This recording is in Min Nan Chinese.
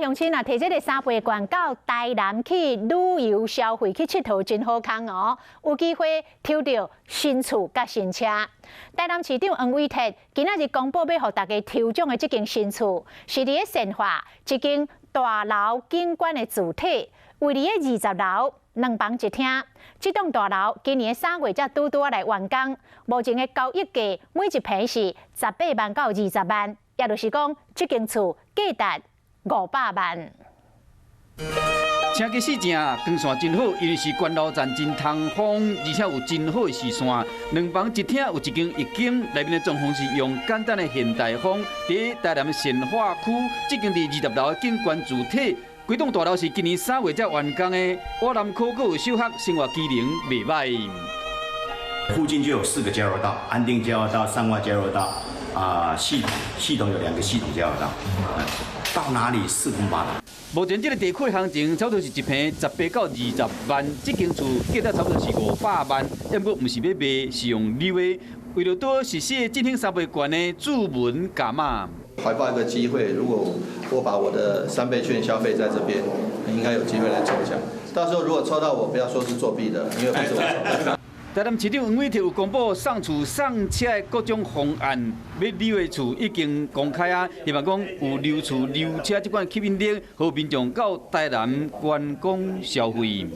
鄉親啊，提這个三倍券到台南去旅遊消費去𨑨迌真好康哦，有機會抽著新厝佮新車。台南市長黃偉哲今仔日公布欲予大家抽獎的這間新厝，是佇咧善化一間大樓景觀的主體，位佇咧20樓，兩房一廳。這棟大樓今年3月才拄拄仔來完工，目前的交易價每一坪是18萬到20萬，也就是講，這間厝價值500萬。車其實正光線真好，因為是關樓站真通風，而且有真好的視線。兩房一廳有一間一間，內面的裝潢是用簡單的現代風。佇台南善化區，這間佇20樓的景觀主體，規棟大樓是今年3月才完工的。瓦南可閣有小學，生活機能袂䆀。附近就有四個交流道，安定交流道、善化交流道，啊，系統有兩個系統交流道，到哪裡四通八達。目前這个地區行情差不多是一坪18到20萬，這間厝價值差不多是500萬，毋過毋是欲賣，是用溜的。為著多實施振興三倍券的注文加碼。懷抱一個機會，如果我把我的三倍券消費在這邊，應該有機會來抽獎。到時候如果抽到我，不要說是作弊的，因為不是我抽。台南市長黃偉哲有公布送厝送車的各種方案，欲溜的厝已經公開啊，希望講有溜厝溜車這款吸引力，予民眾到台南觀光消費。